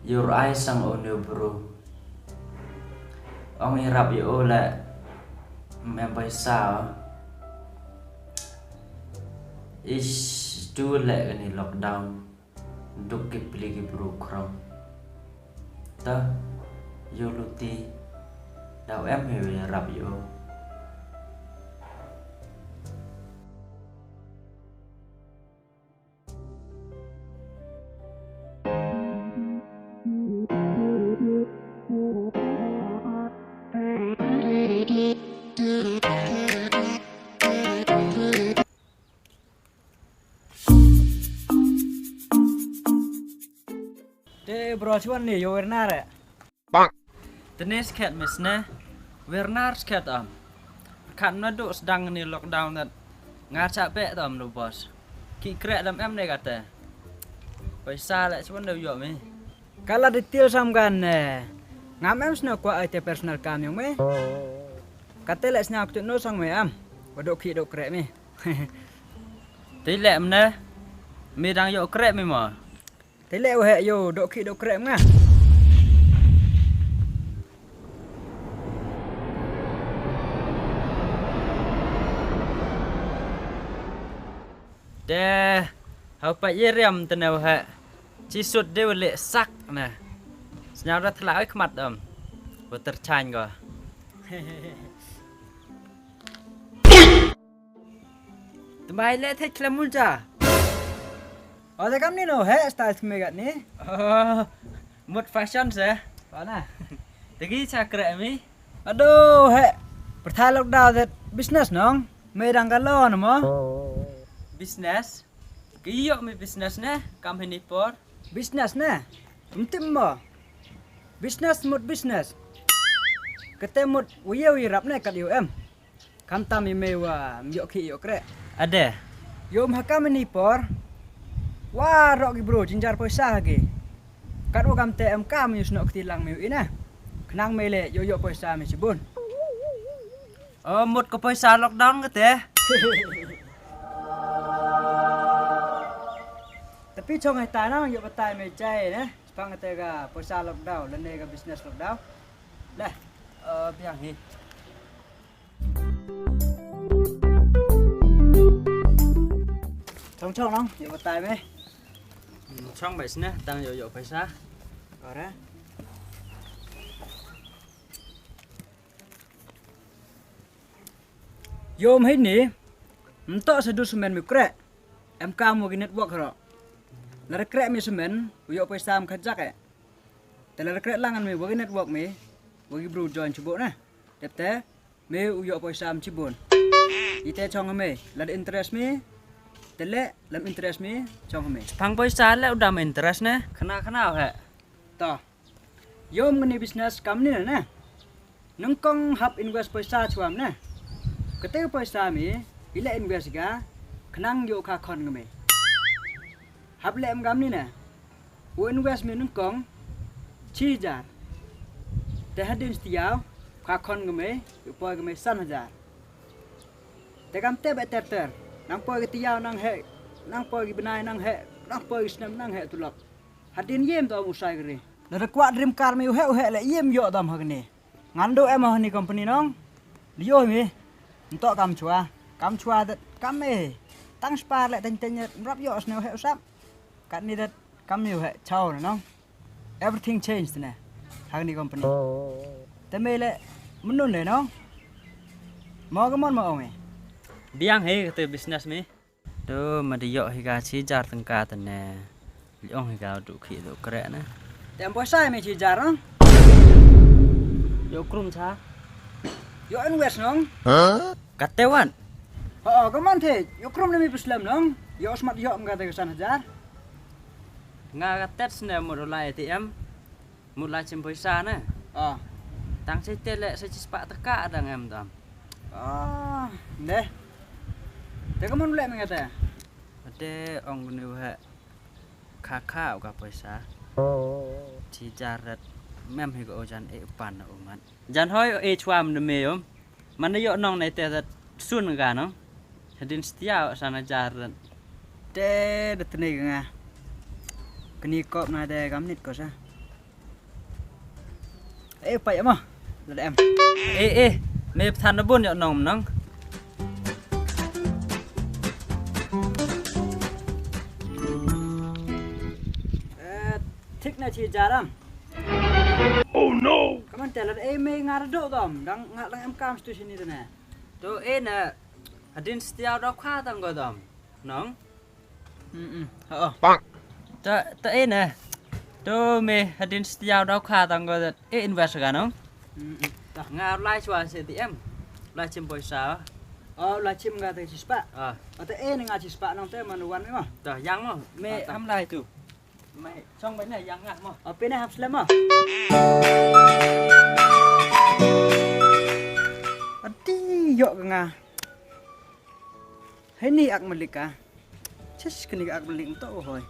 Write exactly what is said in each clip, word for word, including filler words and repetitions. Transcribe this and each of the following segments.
Yow rai sang o ne bru. Ong i rap yow le. Em paisa. Ish, tu le kani lockdown. Duk ki pli ki bru khrom. Ta, yow luti. Daw em hi we rap yow. Te bro, chuan ni yow wernar e. Bang. Te ne skhet mis ne. Wernar skhet am. Khan na du sdang ni lockdown dat. Nga cha be dam du boss. Ki kreh dam em ne kate. Paisa le chuan du yoh mi. Kala detail sam gan ne. Ngam em sna kwa ai te personal kam yong me. Kate le sna ktu no sang me am. Wa du ki du kreh mi. Te le em ne. Mi dang yoh kreh mi mo. Te le u he yow du ki du kreh nga. Te, hau pa ye riam te ne u he. Chi sut de u le sak ne. Sñiaw da thla oi khmat am. Water chang ko. Tymbai le thek khlem mun cha. O, te kam ni no he, style me gat ni. Oh, mut fashion se. Pana. Te ki cha kreh mi. Ado he. Perthai lockdown that business nong. Me dang ka lo na mo. Business. Ki yoh mi business ne, kam hini por. Business ne. Mtim mo. Business mut business. Kate mut u ye u rap ne kat yow em. Kam tam i me wa, m yoh ki yoh kreh. Ade. Yow m ha kam ni por. Wa rok ki bru, jinjar paisa ha ki. Kat wa kam te em kam yow snoh kti lang me u ina. Khnang me le, yow yoh paisa me chibun. Oh, mut ko paisa lockdown kate. Tapi chong hai ta na, yow batai me jai ne. Spang kate ka paisa lockdown, lane ka business lockdown. Le, eh, biang hi. Chong chong nong, yow batai me. Hmm, chong bai sne, tang yow yoh paisa. Kore. Yow m hini, m toh sa du semen mi kreh. Em kam wa ki network ro. Lada kreh mi semen, u yoh paisa m khajak e. Te lada kreh lang mi wa ki network mi, wa ki bru join chibun ne. Dep te, me u yoh paisa m chibun. Ite chong me, lada interest mi, te le, lam interest mi, chong me. Phang paisa le u dam interest ne. Khana khana he. To. Yow m ngani business kam ni ne. Nangkong hap invest paisa chwa m ne. Kate paisa mi, i le invest ka, khnang yow kha khon ngame. Hap le em kam ni ne. U invest mi nangkong, chi hajar. Te hadien stiaw, kha khon ngame, yow poi ngame san hajar. Te kam te be ter ter. Nang poi ki tiaw nang he, nang poi ki bnai nang he, nang poi ki snem nang he tulop. Hadien yem to u sai kri. Lada kwah dream car me u he u he le yem yoh dam ha kani. Ngan du em ha ni company nong. Lio mi. Nto kam chwa. Kam chwa dat kam e. Tang spar le teng teng rap yoh sne u he u sap. Kat ni dat kam ni u he chaw na nong. Everything changed ne. Ha ni company. Te me le mnun le nong. Mo ka mon mo ong e. Biang he kate business mi. To ma di yoh hi ka chi jar tang ka te ne. Li ong hi ka du khi du kreh ne. Te em paisa me chi jar nong. Yoh krum cha. Yoh invest nong. Kate wan. Ho, ka man the. Yoh krum ne mi pislem nong. Yoh smat yoh m ka te ka san hajar. Nga ka tet sne mo do lai A T M. Mut la chim paisa ne. Ah. Tang chai te le sa chi spah taka dang em dam. Ah, ne. Te ka mon le me nga te. Te ong ni wa kha kha ka paisa. Chi jar rat mem hi ko jan e pan o man. Jan hoi e chwa m ne me yom. Man yoh nong ne te dat sun ga nong. Hadien stiaw san hajar dan. Te da tne nga. Kani kop na de kam nit ko sa. Eh, pait mo. Lada em. Eh, eh, me pthan na bun yoh nong nong. Eh, thik na chi jaram. Oh no! Kaman te lada em me nga da dok dom, dang nga dang em kam stu sini te ne. To e na, hadien Stiaw daw kha tang ko dom. Nong? Mm, mm. Ho. Ta, ta e na. To me hadien Stiaw daw kha tang ko e invest ka nong. Mm, mm. Ta. Nga lai chwa se ti em. Lai chim poisa. Oh, lai chim nga te chispa. Ah. Oh, ta e na nga chispa nong te man wan me mo. Ta, yang mo. Me ham lai tu. Mai, chong bai na yang nga mo. Oh, pina ham slem mo. Ati, yoh ka nga. Hei ni ak malik ka. Chis kani ka ak malik to hoi.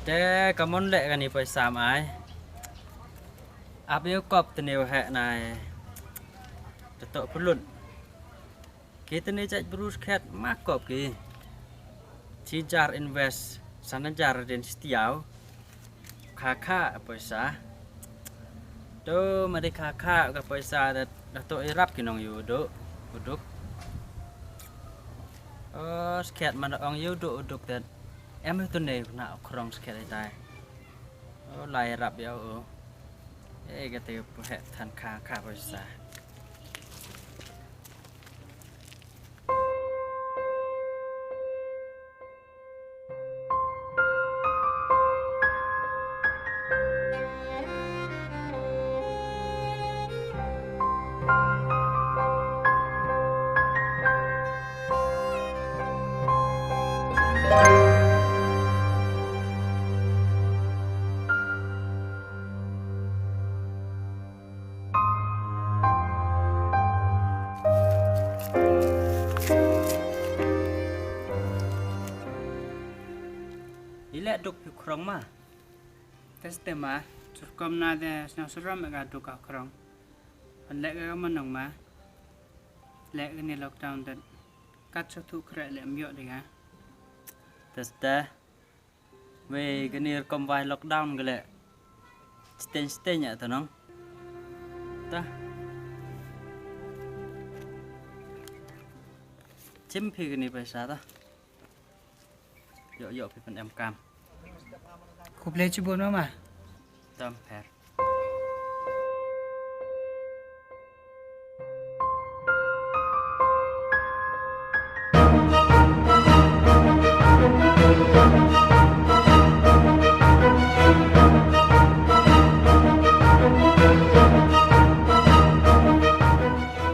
Te kamon le kani poisa mai. Ap yoh kop tene he nai. Te to pulut. Ki tene jait bru skhet ma kop ki. Chi jar invest, san jar hadien Stiaw. Kha kha poisa. To ma di kha kha ka poisa da, da to irap ki nong yu do, u duk. Oh, skhet man ong yu do, u duk te. Em tu ne na krong skhet ai tai. Oh, lai rap ya o. Eh, ka te pu he than kha kha poisa. Ile duk phi krong ma. Teste ma, surkom na de sna surom ka duk ka krong. Pan le ka manong ma. Le ka ni lockdown de. Kat sa tu kre le myo de ka. Teste. Wei, kani rukom wai lockdown ka le. Steng steng ya to nong. Ta. Chim phi kani poisa ta. Yoh, yoh phi pan em kam. Khublei chibun mama. Tam pher.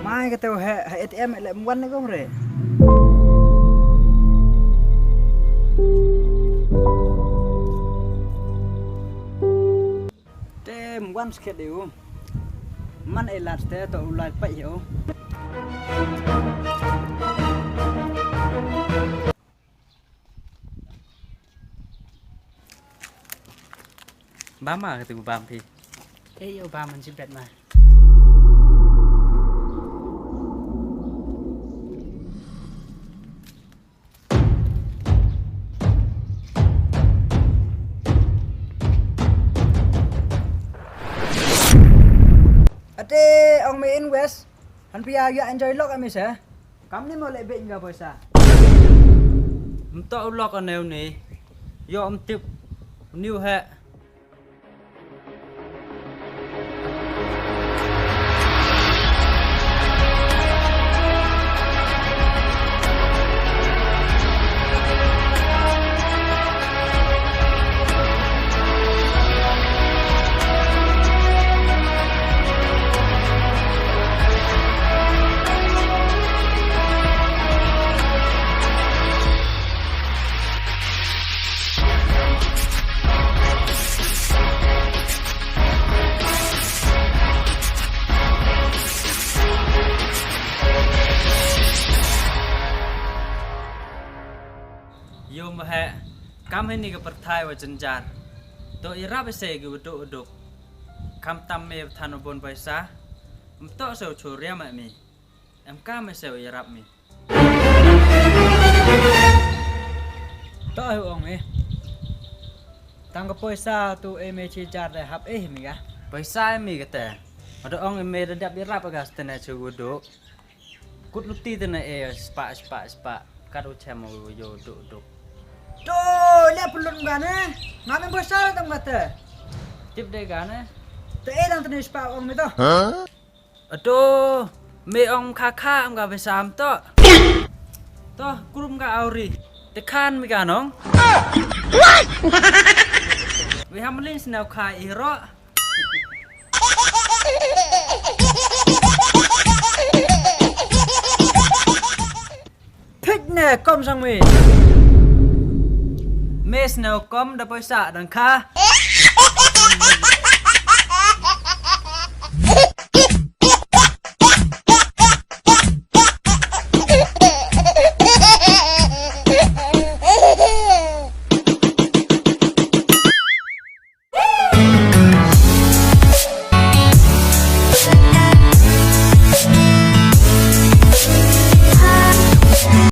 Mai ka te he, he A T M le mwan ne gom re. Te mwan skhet de u. Man e lat te to u lai pai u. Bam ma kati u bam phi. Ei, u bam man chibet ma. Ate ong me invest. Han pia ya enjoy lok ami se. Kam ni mo le be nga poisa. Mto u lok ane u ni. Yo mtip. Niu he. Yo ma he, kam he ni ka pyrthai wa jynjar. To i rap se ki wa duk wa duk. Kam tam me than wa bon paisa. Mto se u churia ma mi. Em ka me se u yarap mi. To ong e. Tang ka poisa tu e me chi jar de hap e mi ka. Poisa e mi ka te. Ada ong e me da dap yarap ka stene chu gu du. Kut luti te na e spa, spa, spa. Kat u chem u yo du du. To, le pulun ga ne. Nga me poisa tam ka te. Tip de ga ne. Te e dang te ne spa ong me to. Ado, me ong kha kha am ka besam to. To, krum ka auri. Te khan mi ka nong. We ham lin snew kha i ro. Thik ne kom sang mi. Me snew kom da poisa dang kha.